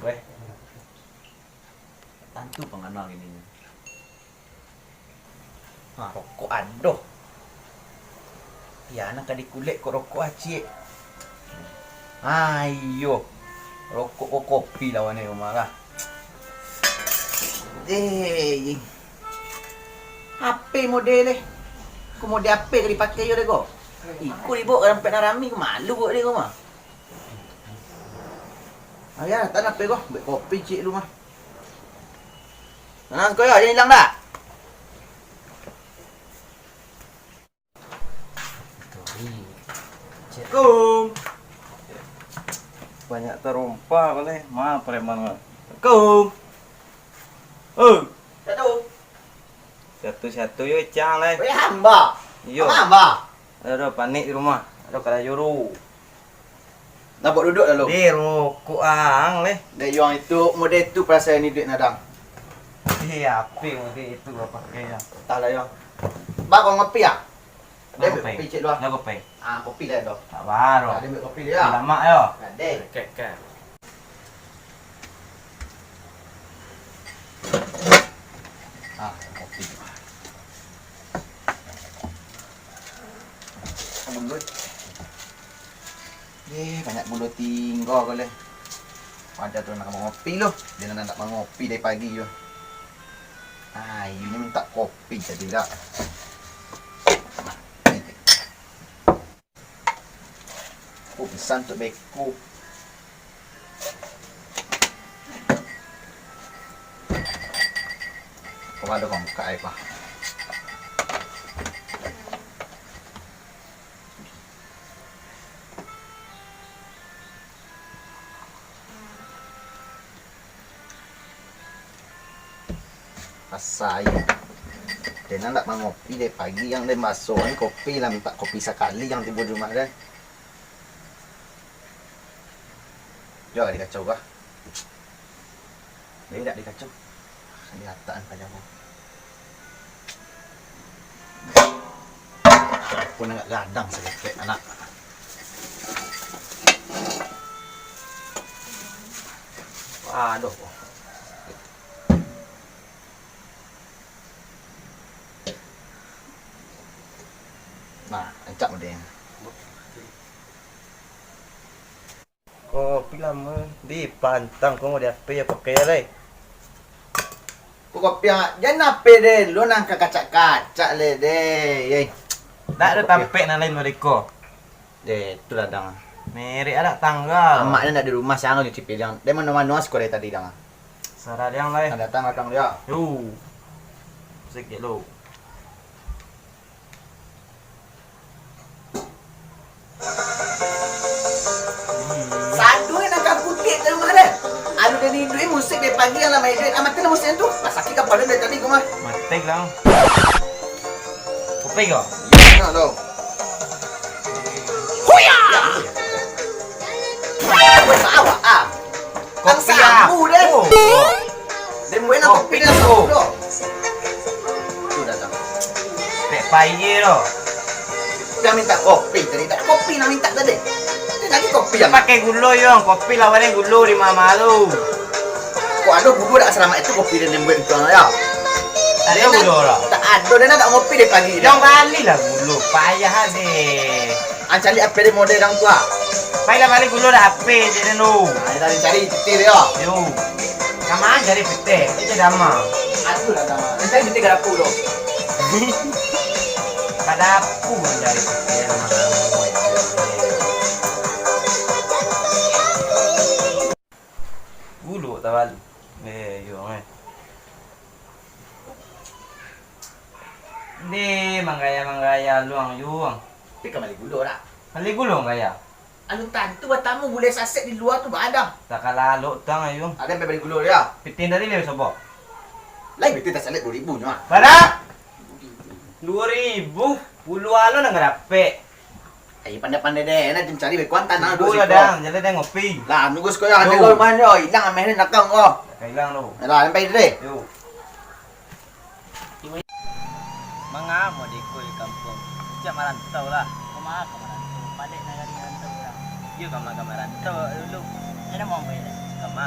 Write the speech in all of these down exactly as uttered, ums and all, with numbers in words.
Weh. Tantu pangana kini. Ha, rokok ado. Iyo, nan ka dikulek ko rokok acik. Ha, iyo. Rokok ko kopi lawan ni rumah lah. Eh, H P model eh. Ko model H P ka dipakai yo deh ko. Iko dibawa ka tampek nan rami, ko malu buek deh ko mah. Ayo, datang H P ko, buek kopi cik lu mah. Nah, sekolah, jan ilang dah. Assalamualaikum. Banyak tarompa ko leh. Ma preman ko. Assalamualaikum. Oh. Satu. Satu-satu yo cang leh. Weh hamba. Iyo. Hamba. Ado, ado panik di rumah. Ado karajo tu. Nampak duduk lalu. Deh, rokok ang leh. Dek Yuang itu, model tu perasaan ni duit nadang. Deh, apo model itu lah pakai ya? Entahlah Yuang. Bang, kau ngopi ah? Dah kopi. Kopi cik luar. Dah kopi. Ah, kopi lah tu. Tak baru. Dah ambil kopi dia. Kopi lamak yo. Dah deh. Kek, kek. Ah, kopi. Bulut. Eh, banyak gulo tingga ko leh. Paja tu nak mangopi lo. Dia nak, nak mangopi dari pagi tu. Ah, ini minta kopi jadi dak. Oh, pesan tu beko. Kau ada kau buka air, Pak. Pasai. Den ndak mangopi dari pagi, yang den baso kan kopi lah, minta kopi sakali yang tibo di rumah den. Jo, di kacau kah? Jadi dak di kacau. Kelihatan paja ko. Pun agak gadang saketek anak. Waduh. Nah, rancak mode. Kopi lamo, di pantang ko di H P yo pakai lai. Ko kopi ang, jan H P den, lu nan ka kacak-kacak le deh. Yeh. Dak ado tampek nan lain dari ko. Deh, tu lah dang. Merek adak tanggal. Amak den dak di rumah, siang nyuci piliang. Den mano-mano siko dari tadi dang. Sarah diang lai. Nah, datang, datang dia. Yo. Sikit lo. Saduik nan ka putik tu mah deh. Alu dari duit musik dari pagi yang lama duit. Amat lah musik tu. Lah sakit kapalo dari tadi ko mah. Matek lah. Kopi ko? Nak lo. Huya! Weh, awak ah. Kopi sabu deh. Oh. Den buek nan kopi tu. Tu datang. Pek pai je tu. Dah minta kopi tadi, tak kopi nak minta tadi. Dia lagi kopi yang pakai gulo yo, kopi lawan gulo di mama tu. Kok ado gulo dak salamaik tu kopi den buek tu yo? Ado gulo dak? Tak ado, den dak ngopi dari pagi. Yang bali lah gulo, payah deh. Ang cari H P dari model urang tu ah. Pai lah bali gulo dah H P je den tu. Nah, tadi cari titik dia. Yo. Kama cari pitih, itu dama. Aduh lah dama. Ang cari titik ka dapur tu. Ka dapur cari pitih dama. Gulo tabali. Eh, yo eh. Deh, manggaya-manggaya luang yuang. Tapi ka bali gulo dak? Bali gulo manggaya. Anu tantu batamu gulai sasek di lua tu baadang. Tak kalah alok tang ayu. Aden bali gulo dia. Pitin tadi lebih sobok. Lai pitin tasalek duo ribu nyo ah. Bara? Duo ribu. Puluah lo nang dapek. Ai pandai-pandai deh, nak cari bekuan tanah dulu lah dang, jalan deh ngopi. Lah nunggu sekolah ada kau rumah nyo, hilang ameh ni nakang kau. Hilang tu. Lah sampai deh. Yo. Manga mode ko di kampuang? Cak marantau lah. Kama ka marantau? Padek nagari rantau urang. Iyo, kama ka marantau dulu. Nyo namo apo yo? Kama.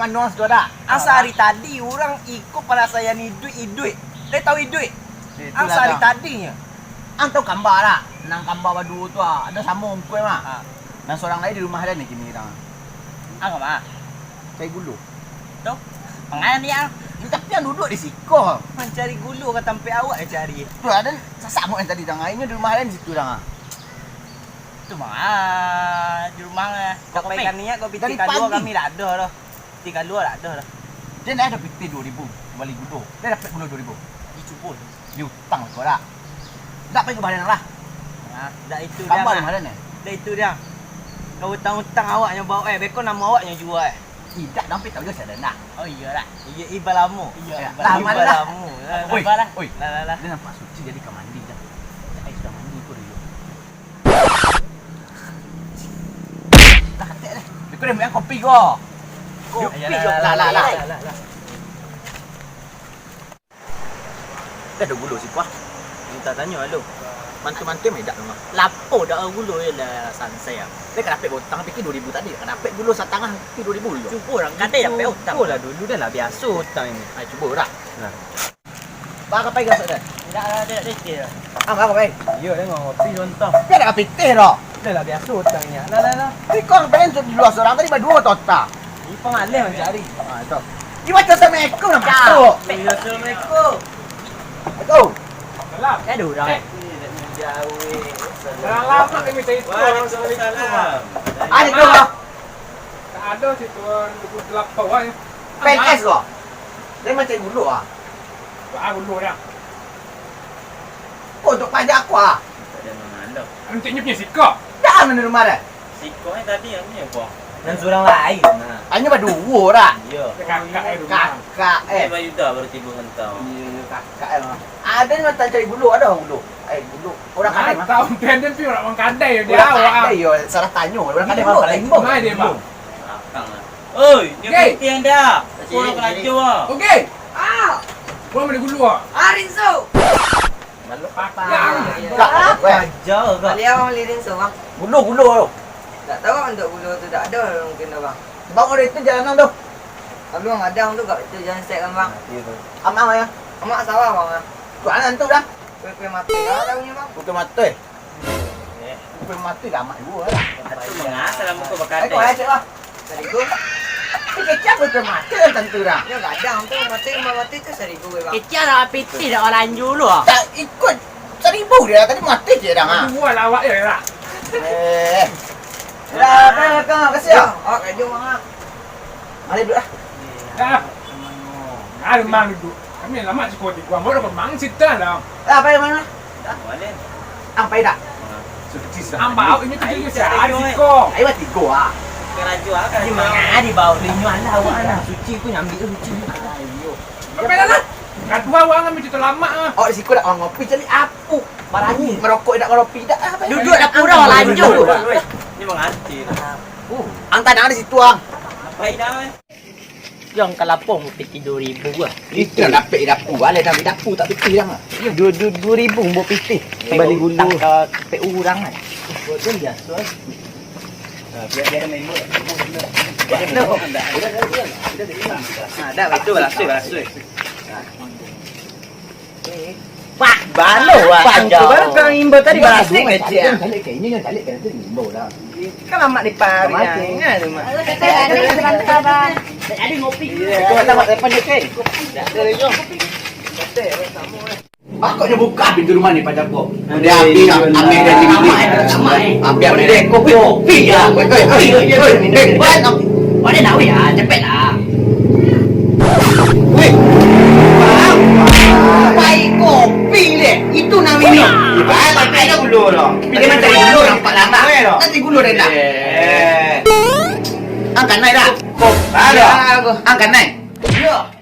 mano sudah dah. Asa hari tadi urang iko parasaian iduik-iduik. Dek tahu iduik? Asa hari tadinyo. Ang tahu kamba dak? Nan kamba baduo tu ah, ado samo ungkuai mah. Ha. Nan surang lai di rumah den ni kini urang. Ang ka ma? Cari gulo. Tu, pangan ni ang. Tapi ang duduak di siko. Mancari gulo ka tampek awak yo cari. Tu lah, den sasak muk nan tadi dang. Inyo di rumah den situ dang ah. Tu mah, di rumah eh. Kok pai kami, kok pitih kalua kami dak ado doh. Pitih kalua dak ado doh. Den ado pitih duo ribu, bali gulo. Den dapek gulo duo ribu. Dicubo. Diutang kau dak? Dak pai ka badan lah. Nah, dak itu dia. Kamba mah. Dak itu dia. Kau utang-utang awak nyo bawa eh, beko namo awak nyo jua eh. Idak dang pai tahu jo sadana. Oh iyo lah. Iyo iba lamo. Iyo. Lah, iba lamo. Lah, oi, lah. Oi. Lah, lah, lah. Dia nampak suci jadi ka mandi dah. Ai sudah mandi ko dulu. Dah katek deh. Beko deh, ambil kopi ko. Kopi ko. Lah, lah, lah. Dah ado gulo siko ah. Minta tanyo alo. Mantu-mantu mah idak rumah. Lapo dak ado gulo yo lah sansai ah. Dia ka dapek utang pikir duo ribu tadi, ka dapek gulo satangah pikir duo ribu yo. Cubo urang kadai dapek utang. Cubo lah dulu dah lah biaso utang ini. Ai cubo lah. Nah. Ba ka pai gasok dah? Indak lah, dak ado pitih lah. Ah, ba ka pai? Iyo, tengok kopi contoh. Dak ado pitih doh. Dah lah biaso utang ini. Nah, nah, nah. Iko ang pai tu di lua surang tadi baduo tota. Ini pangaleh mancari. Ah, tu. Iwak tu assalamualaikum lah masuk. Iya, assalamualaikum. Assalamualaikum. Salam. Eh, ada orang. Eh. Salam, Pak, kami cari tu. Waalaikumsalam. Ada tu, Pak. Tak ada situ, dua puluh delapan, wah, ya. P N S ko? Dia macam dulu, ah. Wah, dulu, ya. Oh, untuk pajak aku, ah. Tak ada mangandung. Antiknya punya sikap. Dah, mana rumah dah? Sikoknyo tadi yang ni apo? Nan surang lain, nah. Hanyo baduo dak? Iyo. Kakak eh rumah. Kakak eh. Dia bayu dah baru tibo ngentau. Iyo, kakak eh mah. Ada ni mantang cari gulo, ada gulo. Eh, gulo. Orang kadai mah. Tahu tenden pi orang kadai dia awak. Orang kadai yo, salah tanyo. Orang kadai mah Palembang. Mai dia, Bang. Belakang lah. Oi, dia putih anda. Orang kelajo ah. Okey. Ah. Gua beli gulo ah. Ah, Rinso. Malu apa? Dah, weh. Bali abang bali rinso, bang. Gulo, gulo. Tak tahu untuk gulo tu tak ada mungkin dah, bang. Bang, udah itu jalanan tu. Kalau bang ada tu kat itu jalan set kan, bang. Iya tu. Amak ya? Amak sawah, bang, ah. Tu anak tu dah. Kue-kue mati lah tahunya, bang. Kue mati. Kue mati dah amak dua lah. Itu mengasal lah muka bakadai. Eh, kau lecek lah. Seribu. Tapi kecap betul mati kan tentu dah. Ya, gadang tu, mati, rumah mati tu seribu, bang. Kecap dah pitih dah orang lanjur lu ah. Tak ikut seribu dia tadi mati je dah, ah. Dua lah awak je lah. Eh. Dah, dah, dah, kasih ya. Awak kerja, bang, ah. Mari duduk lah. Dah. Nah, rumah duduk. Kami lama siko di gua, mau dapat mang situ lah. Lah, apa yang mana? Dah, balik. Ang pai dak? Suci sudah. Ang bau ini tu jadi siapa siko? Ayo tigo ah. Karajo ah, karajo. Di mana di bau linyo alah awak alah. Suci ku nyambi tu suci. Ayo. Apa dah lah? Kadua awak ngambil cerita lama ah. Oh, di siko dak ngopi cari apu. Marani merokok dak ngopi dak apa? Duduk dapur dah lanjut. Ini menganti lah. Ang tanang di situ ang. Apa ini? Yang kalapong pitih dua ribu ah. Itu nak dapek di dapur, alai nak di dapur tak pitih dah mah. Dua, dua, dua ribu buat pitih. Bali gulo. Tangka pek urang kan. Buat tu biasa. Nah, biar dia main bola. Nah, dah, betul, belasui, belasui. Pak, baru wah. Pak, baru kau imbau tadi balasik aja. Balik ke ini, balik ke itu imbau dah. Kan amak di pari. Ingat tu mak. Jadi ngopi. Iya, kau tak mak depan je, Kek. Dah, dah, dah. Pakoknyo buka pintu rumah ni, pacar ko. Dia api dah, amai dah ni. Api, api deh, kopi, kopi ya. Oi, oi, oi, oi, oi, oi. Pada nak weh ah, cepet lah. Weh. Pai kopi deh. Itu namanya. Ibarat tak ada gulo lah. Dia macam gulo nampak lama. Nanti gulo dah tak. Eh. Ang kanai dah. Kok, kok, ada. Ang kanai. Yo.